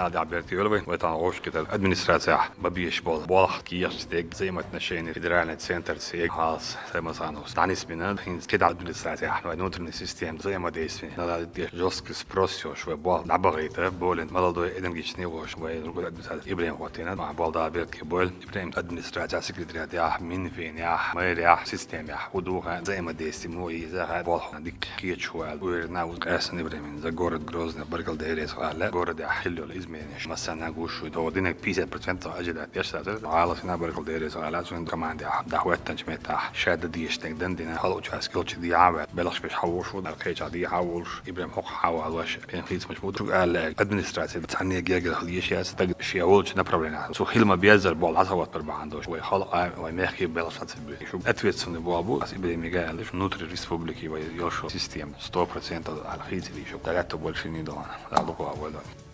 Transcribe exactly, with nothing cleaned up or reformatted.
Ала дӀа беркате йойла вай, вай тахана гӀулакх кхетар администрацехь бан безаш бола болх кхеташ дерг взаимоотношений федеральный центр цӀе хьалса Самасанус дӀанисбина, хӀинца кхидӀа администрацехь вай внутренний система взаимодействия. Надо деш жёсткий спрос йолуш вай болх дӀабахийта, более молодой, энергичный волуш вай другой администрация Ибрахим хӀоттийна, ма болх дӀа беркате бойла. Ибрахим администрацехь секретариатехь, Минфинехь, мэрехь, системехь хӀун ду хьан взаимодействие мо иза хьан болх дика кхеташ ву аьлла, уверена ву къаьстина Ибрахимна за город Грозный баркалла дерриг аьлла, городехь хилла йолу измененеш массарна гуш ю. Тхо динарг пятьдесят процентов ожидать деш дац. Гьаласина баркалла дерриг аьлла, цуьнан командехь дӀахӀоьттинчу меттехь ша дан дезаш дерг дан дина, хала участок йолчу дехьа а ваьлла, белхаш беш хьан вуш ву, кхечахь дехьа а волуш, Ибрахим хӀокху хьан валош, бен хийцамаш ву. Шу аьлла, администраци цхьанне гергара хила езаш яц, стаг шен волчу направление. Цу хила ма-беззара болу дӀасахӀоттар бахьана долуш, вай хала а, вай мехкий белхаш ца бу. Шу ответственный болх бу, ас Ибрахимга аьлла, шу внутри республики вай йолуш система сто процентов аьлла хийцаде шу. Дагатта больше не догӀана. Дала дукха а вай догӀана.